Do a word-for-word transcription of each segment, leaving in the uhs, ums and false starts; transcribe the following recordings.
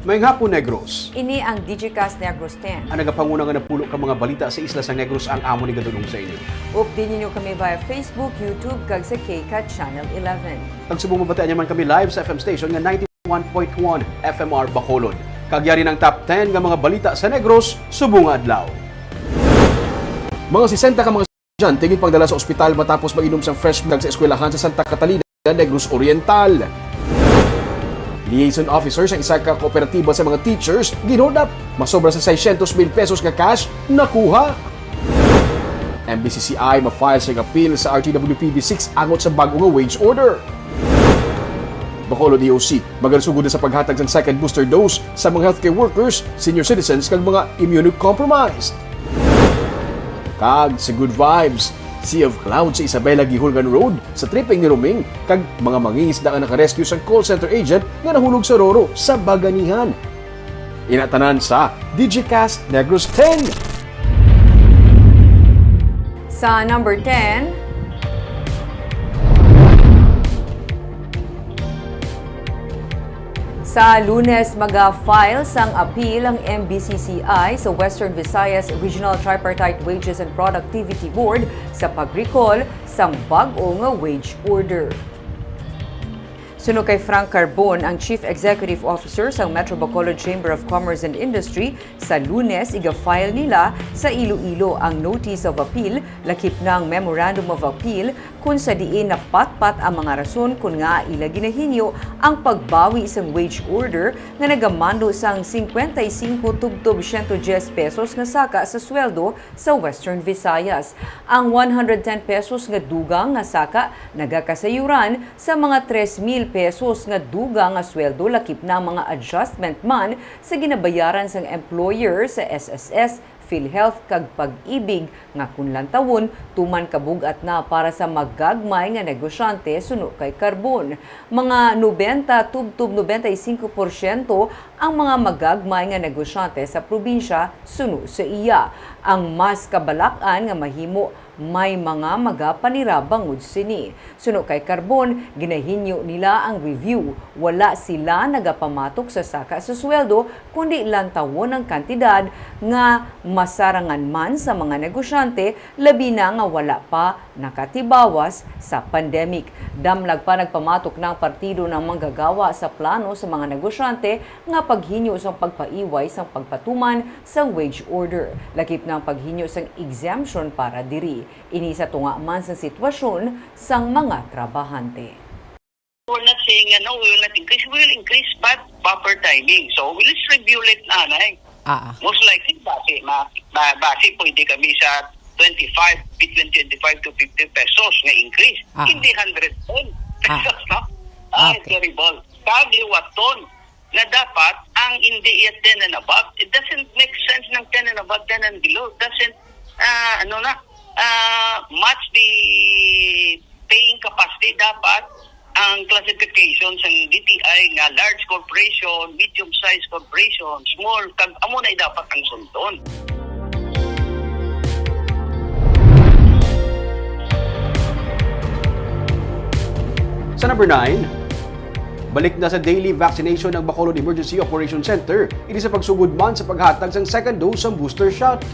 Maayong hapon, Negros. Ini ang Digicast Negros ten. Ang nagapanguna nga napulo ka mga balita sa isla sa Negros ang amo ni gadulong sa inyo. Updi ninyo kami via Facebook, YouTube, kag sa KCAT Channel eleven. Kag subong mabatian niyo man kami live sa F M station nga ninety-one point one F M R Bacolod. Kag yari ang top ten nga mga balita sa Negros subong nga adlaw. Mga sesenta ka mga estudyante ginpangdala sa ospital matapos mag-inom sang fresh milk sa eskwelahan sa Santa Catalina, Negros Oriental. Liaison officer sang isa ka kooperatiba sa mga teachers ginhold up, masobra sa seiscientos mil pesos nga cash nakuha. M B C C I ma-file sing appeal sa R T W P B six angot sa bag-o nga wage order. Bacolod D O C, magalasugod na sa paghatag sang second booster dose sa mga healthcare workers, senior citizens, kag mga immunocompromised. Kag sa Good Vibes, Sea of Clouds sa Isabela Guiholgan Road sa tripping ni Roming kag mga mangingisda nga naka-rescue sang call center agent nga nahulog sa roro sa Baganihan. Ina tanan sa Digicast Negros ten. Sa number ten, sa Lunes, maga-file sang appeal ang M B C C I sa Western Visayas Regional Tripartite Wages and Productivity Board sa pag-recall sang bag-o nga wage order. Suno kay Frank Carbon, ang Chief Executive Officer sang Metro Bacolod Chamber of Commerce and Industry, sa Lunes iga-file nila sa Iloilo ang Notice of Appeal lakip na ang Memorandum of Appeal, kun sa diin napatpat ang mga rason kon ngaa ila ginahinyo ang pagbawi sang wage order nga nagamando sang singkwenta y singko tubtob siyento dyes pesos nga saka sa sweldo sa Western Visayas. Ang one hundred ten pesos nga dugang nga saka nagakasayuran sa mga tres mil pesos nga dugang nga sweldo lakip na mga adjustment man sa ginabayaran sang employer sa S S S, PhilHealth kag Pag-ibig nga kun lantawon tuman kabug-at na para sa magagmay nga negosyante suno kay Carbon. Mga nobenta tubtob nobenta y singko porsyento ang mga magagmay nga negosyante sa probinsya suno sa iya. Ang mas kabalak-an nga mahimo may mga magapanira bangod sini. Suno kay Carbon, ginahinyo nila ang review. Wala sila nagapamatok sa saka sa sweldo, kundi lantawon ang kantidad nga masarangan man sa mga negosyante, labi na nga wala pa nakatibawas sa pandemic. Damlag pa nagpamatok na ang partido nga manggagawa sa plano sa mga negosyante nga paghinyo sang pagpaiway sang pagpatuman sang wage order, lakip na ang paghinyo sang exemption para diri. Ini sa tunga man sang sitwasyon sang mga trabahante. We're not saying, ano, we will not increase. We will increase, but proper timing. So, let's review it na, anay. Ah, ah. Most likely, base, ma, ba, base pwede kami sa twenty-five, between twenty-five to fifty pesos nga increase. Ah, ah. Hindi hundred ten pesos, ah, no? Ah, okay. Terrible. Kag liwaton na dapat ang hindi iya ten and above. It doesn't make sense ng ten and above, ten and below. Doesn't, ah, ano na, ah, match the paying capacity. Dapat ang classification sa D T I nga large corporation, medium-sized corporation, small, kag amo na dapat ang sundon. Sa number nine, balik na sa daily vaccination ang Bacolod Emergency Operation Center, ini sa pagsugod man sa paghatag sang second dose sang booster shot.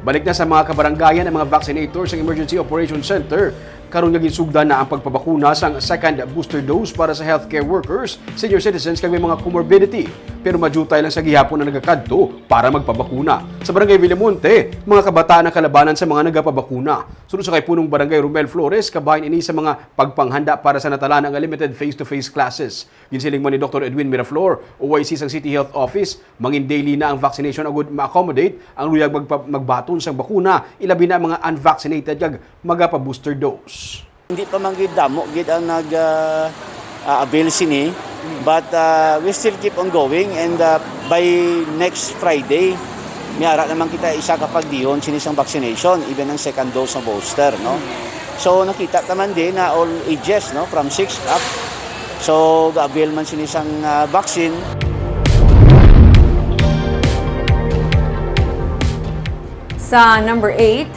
Balik na sa mga kabarangayan ang mga vaccinator sang Emergency Operation Center, karon nga ginsugdan na ang pagpabakuna sang second booster dose para sa healthcare workers, senior citizens, kag may mga comorbidity. Pero madiyutay lang sa gihapon ang nagakadto para magpabakuna. Sa Barangay Villamonte, mga kabataan ang kalabanan sa mga nagapabakuna. Suno sa kay Punong Barangay Romel Flores, kabahin ini sa mga pagpanghanda para sa natalana nga limited face-to-face classes. Ginsiling man ni Doktor Edwin Miraflor, O I C sang City Health Office, mangin daily na ang vaccination agud ma-accommodate ang luyag magpa-, magbaton sang bakuna, ilabi na ang mga unvaccinated kag magapa-booster dose. Hindi pa man gid damo gid ang nag, ah, ah, avail sini, but, ah, we still keep on going, and, ah, by next Friday, may ara naman kita isa ka pagdihon sini sang vaccination, even ang second dose sa booster, no? So, nakita ta man din na all ages, no, from six up. So, ga-avail man sini sang, ah, vaccine. Sa number eight,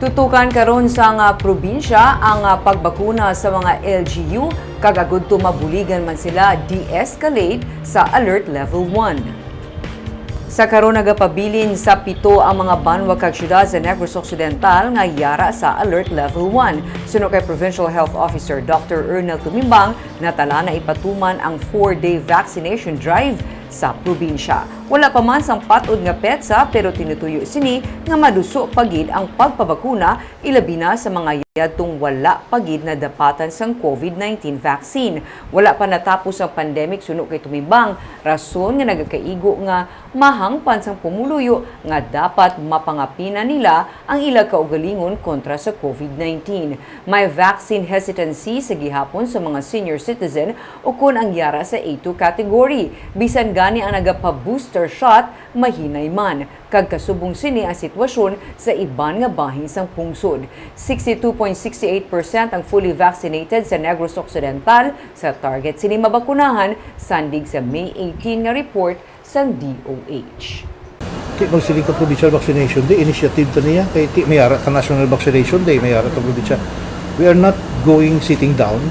Tutukan karon sang, ah, probinsya ang, ah, pagbakuna sa mga L G U, kag agud to mabuligan man sila de-escalate sa Alert Level one. Sa karon, nagapabilin sa pito ang mga banwa kag syudad sa Negros Occidental nga yara sa Alert Level one. Suno kay Provincial Health Officer Doctor Ernel Tumimbang, natala na ipatuman ang four-day vaccination drive sa probinsya. Wala pa man sang pat-od nga petsa, pero tinutuyo sini nga maduso pa gid ang pagpabakuna, ilabi na sa mga yadtong wala pa gid nadapatan sang COVID nineteen vaccine. Wala pa natapos ang pandemic, suno kay Tumimbang, rason nga nagakaigo nga mahangpan sang pumuluyo nga dapat mapangapi na nila ang ila kaugalingon kontra sa COVID nineteen. May vaccine hesitancy sa gihapon sa mga senior citizen ukon ang yara sa A two category. Bisan gani ang nagapa-booster shot, mahinay man, kag kasubong sini ang sitwasyon sa iban nga bahin sang pungsod. Sixty-two point six eight percent ang fully vaccinated sa Negros Occidental sa target sini mabakunahan, sandig sa May eighteen nga report sang D O H. Ti magsiling ka provincial vaccination day, initiative ta niya, kay ti may ara ta national vaccination day, may ara ta provincial. We are not going sitting down.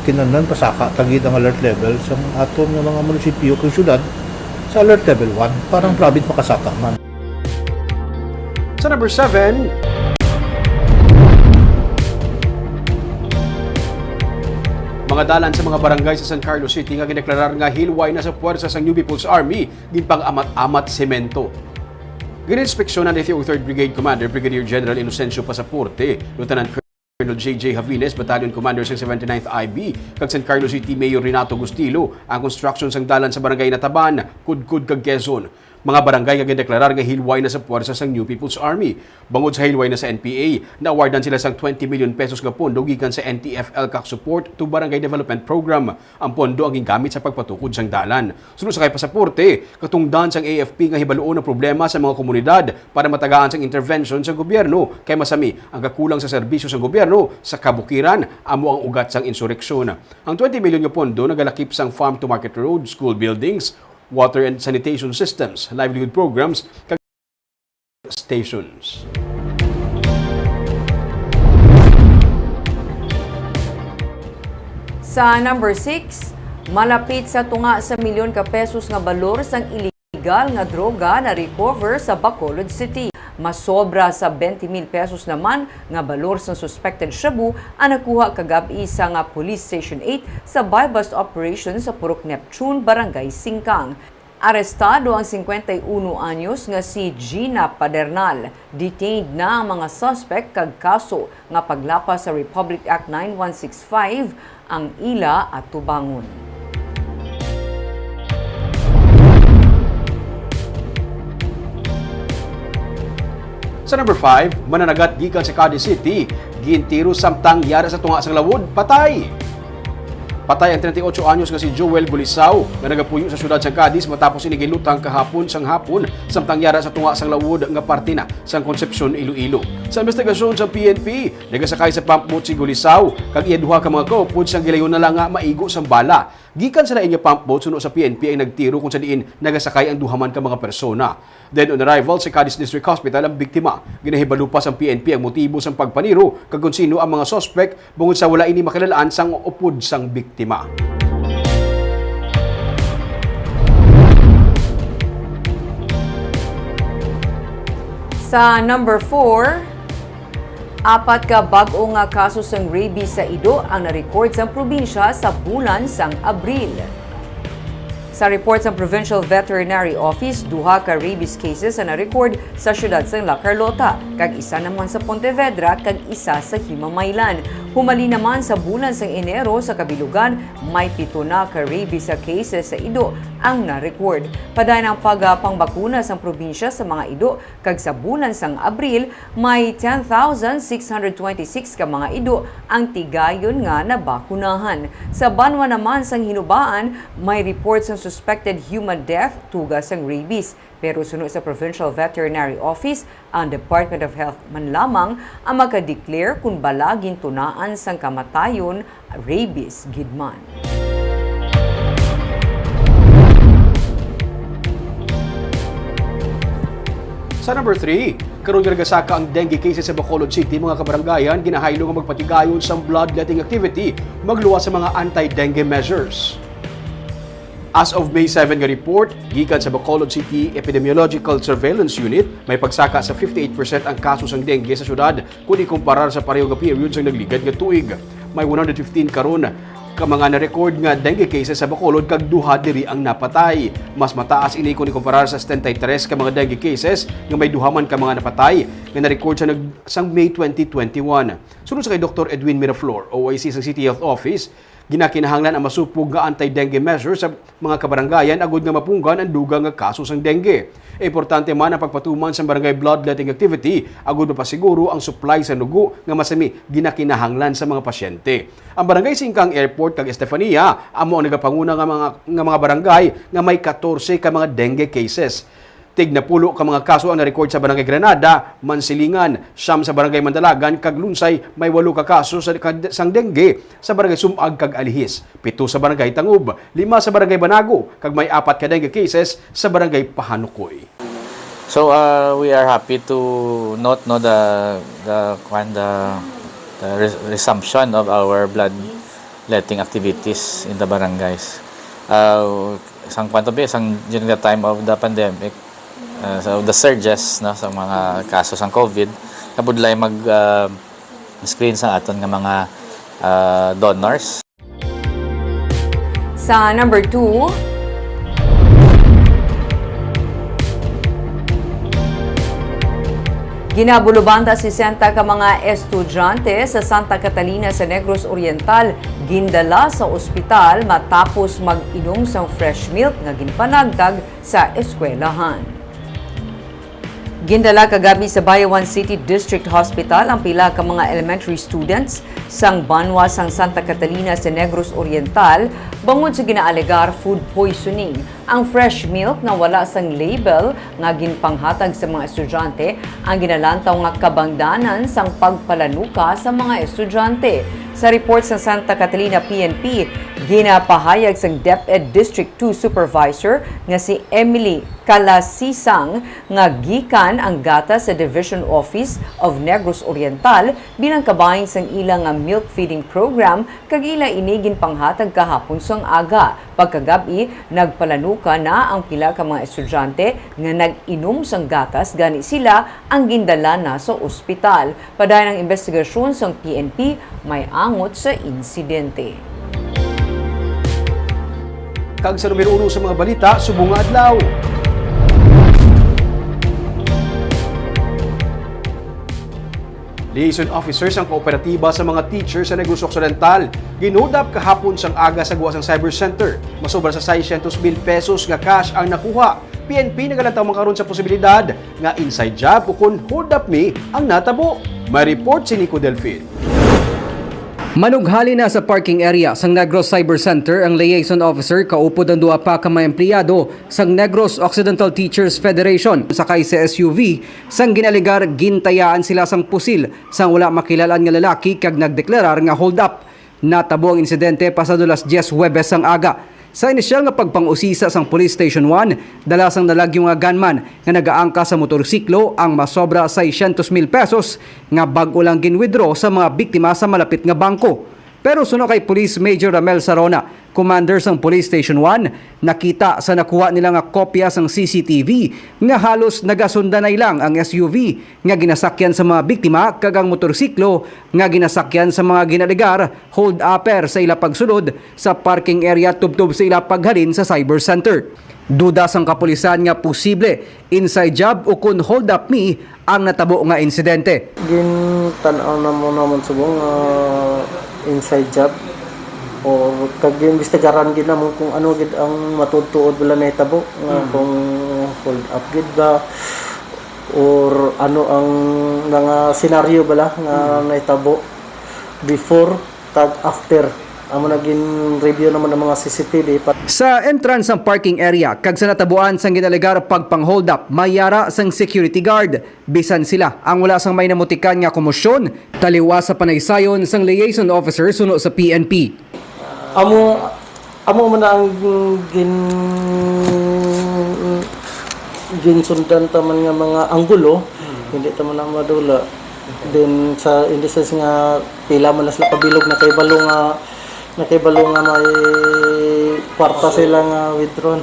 Kinahanglan pasaka ta gid ang alert level sa aton nga mga munisipyo kag syudad sa alert level one, para ang province makasaka man. Sa number seven, mga dalan sa mga barangay sa San Carlos City nga gideklarar nga hilway na sa puwersa sang New People's Army, ginpang-amat-amat semento. Gininspeksyonan ni third Brigade Commander Brigadier General Inocencio Pasaporte, Lieutenant Colonel J J Javines, Battalion Commander sang seventy-ninth I B, kag San Carlos City Mayor Renato Gustilo ang construction sang dalan sa Barangay Nataban, Kudkod, kag Quezon. Mga barangay nga gindeklarar nga hilway na sa puwersa sang New People's Army. Bangod sa hilway na sa N P A, naawardan sila sang twenty million pesos nga pondo gikan sa N T F L CAC Support to Barangay Development Program. Ang pondo ang gingamit sa pagpatukod sang dalan. Suno sa kay Pasaporte, katungdan sang A F P nga hibaluon ang problema sa mga komunidad para matagaan sang intervention sang gobyerno, kay masami ang kakulang sa serbisyo sang gobyerno sa kabukiran, amo ang ugat sang insureksyon. Ang twenty million nga pondo nagalakip sang farm to market road, school buildings, water and sanitation systems, livelihood programs, kag stations. Sa number six, malapit sa tunga sa milyon ka pesos nga balor sang illegal nga droga na-recover sa Bacolod City. Masobra sa twenty mil pesos naman nga balor sang suspected shabu ang nakuha kagab-i sa nga Police Station eight sa buy-bust operation sa Purok Neptune, Barangay Singkang. Arestado ang cincuenta y uno anyos nga si Gina Padernal. Detained na ang mga suspect kag kaso nga paglapas sa Republic Act nine one six five ang ila atubangon. Sa number five, mananagat gikan sa Cadiz City, gintiro samtang yara sa tunga sang lawod, patay. Patay ang treinta y ocho anyos nga si Joel Gulisao, nga nagapuyo sa siyudad sang Cadiz, matapos ini gilutang kahapon sang hapon samtang yara sa tunga sang lawod nga parte na sang Concepcion, Iloilo. Sa investigasyon sa P N P, nagasakay sa pump boat si Gulisao, kag iya duha ka mga kaupod sang gilayon na lang nga maigo sang bala. Gikan sa lain nga pump boat, suno sa P N P ang nagtiro, kung sa diin nagasakay ang duha man ka mga persona. Dead on arrival sa Cadiz District Hospital ang biktima. Ginahibalo pa sang P N P ang motibo sang pagpaniro kag kon sino ang mga suspect, bangod sa wala ini makilal-an sang upod sang biktima. Sa number four, apat ka bag-o nga kaso sang rabies sa ido ang na-record sang probinsya sa bulan sang Abril. Sa report sang Provincial Veterinary Office, duha ka rabies cases ang na-record sa siyudad sang La Carlota, kag isa naman sa Pontevedra, kag isa sa Himamaylan. Humali naman sa bulan sang Enero, sa kabilugan, may pito na ka rabies sa cases sa ido ang na-record. Padayon ang pagpangbakuna sang probinsya sa mga ido, kag sa bulan sang Abril, may ten thousand six hundred twenty-six ka mga ido ang tigayon nga nabakunahan. Sa banwa naman sang Hinubaan, may report sang suspected human death tuga sang rabies. Pero suno sa Provincial Veterinary Office, ang Department of Health man lamang ang maka-declare kon bala gintunaan sang kamatayon, rabies gid man. Sa number three, karon nga nagasaka ang dengue cases sa Bacolod City, mga kabarangayan, ginahaylo nga magpatigayon sang bloodletting activity, magluwas sa mga anti-dengue measures. As of May seven nga report, gikan sa Bacolod City Epidemiological Surveillance Unit, may pagsaka sa fifty-eight percent ang kaso sang dengue sa syudad kon ikumparar sa pareho nga period sang nagligad nga tuig. May one hundred fifteen karon ka mga na-record nga dengue cases sa Bacolod kag duha diri ang napatay. Mas mataas ini kon ikumparar sa setenta y tres ka mga dengue cases nga may duha man ka mga napatay nga na-record sa nag-, sang May twenty twenty-one. Suno sa kay Doktor Edwin Miraflor, O I C sa City Health Office, ginakinahanglan ang masupog nga anti-dengue measures sa mga kabarangayan agud nga mapunggan ang dugang nga kaso sang dengue. Importante man ang pagpatuman sang barangay bloodletting activity agud mapasiguro ang supply sa dugo nga masami ginakinahanglan sa mga pasyente. Ang barangay Singkang Airport kag Estefania amo ang nagapanguna nga mga, nga mga barangay nga may katorse ka mga dengue cases. Tig napulo ka mga kaso ang na-record sa Barangay Granada, Mansilingan, siyam sa Barangay Mandalagan, kag Lunsay may walo ka kaso sa, sang dengue sa Barangay Sumag kag Alihis, pito sa Barangay Tangub, lima sa Barangay Banago, kag may apat ka dengue cases sa Barangay Pahanukoy. So uh, we are happy to note, no, the the kwan, the, the res- resumption of our blood letting activities in the barangays. Uh, sang kwan to be, sang during the time of the pandemic, uh, so the surges, no, sa mga kaso sang COVID, nabudlay mag uh, screen sa aton nga mga uh, donors. Sa number two, ginabulubanda sesenta ka mga estudyante sa Santa Catalina sa Negros Oriental gindala sa ospital matapos mag-inom sang fresh milk nga ginpanagtag sa eskwelahan. Gindala kagab-i sa Bayawan City District Hospital ang pila ka mga elementary students sang banwa sang Santa Catalina sa Negros Oriental bangod sa ginaalegar food poisoning. Ang fresh milk nga wala sang label nga ginpanghatag sa mga estudyante ang ginalantaw nga kabangdanan sang pagpalanuka sa mga estudyante. Sa report sa Santa Catalina P N P, ginapahayag sang DepEd District two Supervisor nga si Emily Kalasisang nga gikan ang gatas sa Division Office of Negros Oriental bilang kabahin sang ila nga milk feeding program kag ila ini ginpanghatag kahapon sang aga. Pagkagab-i, nagpalanuka na ang pila ka mga estudyante nga nag-inom sang gatas, gani sila ang gindala na sa ospital. Padayon ang imbestigasyon sang P N P may angot sa insidente. Kag sa numero uno sa mga balita subong nga adlaw. Liaison officer sang kooperatiba sa mga teacher sa Negros Occidental gin-hold up kahapon sang aga sa gwa sang Cyber Center. Masobra sa seiscientos mil pesos nga cash ang nakuha. P N P nagalantaw man karon sa posibilidad nga inside job ukon hold up mi ang natabo. May report si Nico Delfin. Manughali na sa parking area sang Negros Cyber Center ang liaison officer kaupod ang duha pa ka mga empleyado sang Negros Occidental Teachers Federation. Sakay sa S U V sang ginalegar gintayaan sila sang pusil sang wala makilal-an nga lalaki kag nagdeklarar nga hold up. Natabo ang insidente pasado las dyes Huwebes sang aga. Sa inisyal nga pagpang-usisa sang Police Station one, dala sang nalagyo nga gunman nga nagaangkas sa motorsiklo ang masobra seiscientos mil pesos nga bag-o lang gin-withdraw sa mga biktima sa malapit nga bangko. Pero suno kay Police Major Ramel Sarona, commander sang Police Station one, nakita sa nakuha nila nga kopya sang C C T V nga halos nagasundanay lang ang S U V nga ginasakyan sa mga biktima kag ang motorsiklo nga ginasakyan sa mga ginalegar hold-upper sa ila pagsulod sa parking area tubtob sa ila paghalin sa cyber center. Duda sang kapulisan nga posible inside job ukon hold up mi ang natabo nga insidente. Gintan-aw na mo naman subong nga inside job or kag giimbestigaran gid namon kung ano gid ang matuod-tuod wala nahitabo nga kung hold up gid ba or ano ang mga senaryo bala nga nahitabo before kag after. Amo na gin-review naman ang mga C C T V. Sa entrance sang parking area kag sa natabuan sang ginalegar pagpang-hold up, may yara sang security guard. Bisan sila ang wala sang may namutikan nga komosyon, taliwas sa panaysayon sang liaison officer suno sa P N P. Amo amo man ang gin Ginsundan ta man nga mga anggulo, hindi ta man na madula. Then sa indices nga pila man na sila kabilog, nakahibalo nga, nakahibalo nga may kwarta sila nga withdrawn.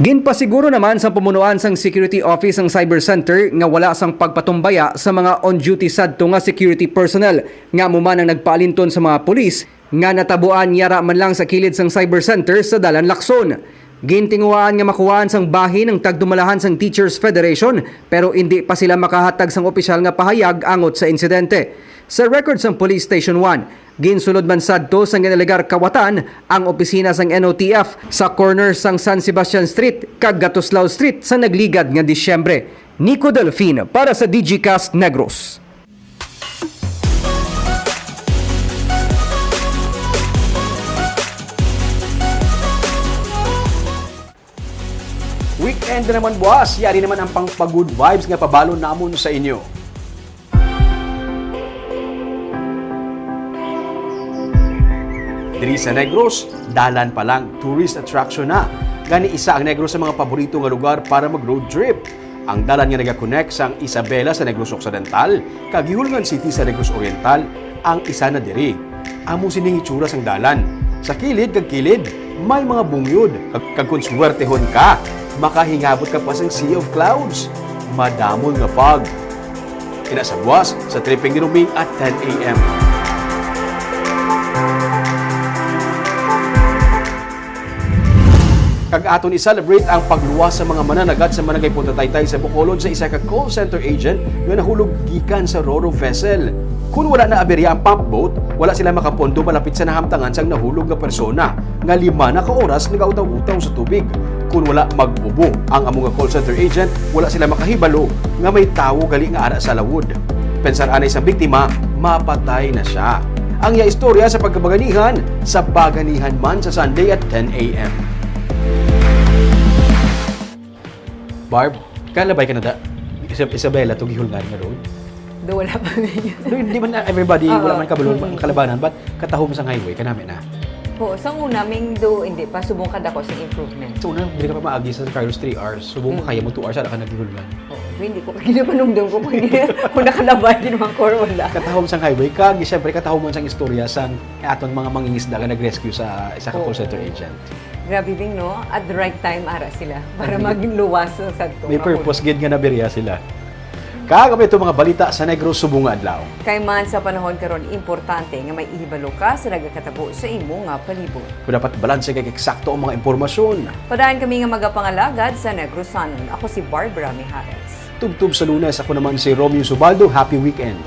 Ginpasiguro naman sang pamunuan sang Security Office ang Cyber Center nga wala sang pagpatumbaya sa mga on-duty sadto nga security personnel nga amo man ang nagpaalinton sa mga pulis nga natabuan yara man lang sa kilid sang Cyber Center sa Dalan Lacson. Gintinguhaan nga makuhaan sang bahin ang tagdumalahan sang Teachers Federation, pero indi pa sila makahatag sang opisyal nga pahayag angot sa insidente. Sa record sang Police Station one, ginsulod man sadto sang ginalegar kawatan ang opisina sang N O T F sa corner sang San Sebastian Street kag Gatuslao Street sa nagligad nga Disyembre. Nico Delfin para sa Digicast Negros. Weekend na naman, boss. Yari naman ang pangpa-good vibes nga pabalon namon sa inyo. Diri sa Negros, dalan pa lang, tourist attraction na. Gani, isa ang Negros sa mga paborito nga lugar para mag-road trip. Ang dalan nga nagakonek sang Isabela sa Negros Occidental kag Guihulngan City sa Negros Oriental ang isa na diri. Amo sining itsura sang dalan. Sa kilid kag kilid, may mga bungyod. Kag, kag kon swertehon ka, makahingabot ka pa sang sea of clouds. Madamo nga fog. Ina sa buwas sa tripping ni Roming at ten a m. Kag aton i-celebrate ang pagluwas sa mga mananagat sa Managay Punta Taytay sa Bacolod sa isa ka call center agent nga nahulog gikan sa Roro vessel. Kon wala na aberya ang pump boat, wala sila makapondo malapit sa nahamtangan sang nahulog nga persona nga lima na ka oras nagautaw-utaw sa tubig. Kon wala mag-ubo ang amo nga call center agent, wala sila makahibalo nga may tawo gali nga ara sa lawod. Pensar anay sang biktima, mapatay na sia. Ang iya istorya sa pagkabaganihan, sa baganihan man sa Sunday at ten a m. Barb, kalabay ka na da? Isab- Isabela to Guihulngan nga road? Do wala pa ninyo. Di, di man na everybody, wala man kabalo ang kalabanan, but katahom sang highway, kanami na. Oo, sa una, ming do, hindi pa, subong ka dako sa improvement. So, una, dili ka pa maagi sa Carlos three hours. Subong makaya mo two hours, ala ka na Guihulngan. Oo, hindi ko, hindi panumdum ko kung, hindi, kung nakalabay din man ko or wala. Katahom sang highway, kag siyempre katahom man sang istorya sang aton mga mangingisda nga nag-rescue sa isa ka call center agent. Grabe, Bing, no? At the right time, ara sila para magluwas sa sadto. May purpose gid nga nabirya sila. Kag amo ito mga balita sa Negros subong nga adlaw. Kay man sa panahon karon, importante nga may ihibalo ka sa nagakatabo sa imo nga palibot. Kung dapat balanse kag eksakto ang mga impormasyon. Padayon kami nga magapangalagad sa Negrosanon. Ako si Barbara Mijares. Tubtob sa Lunes, ako naman si Romeo Subaldo. Happy weekend!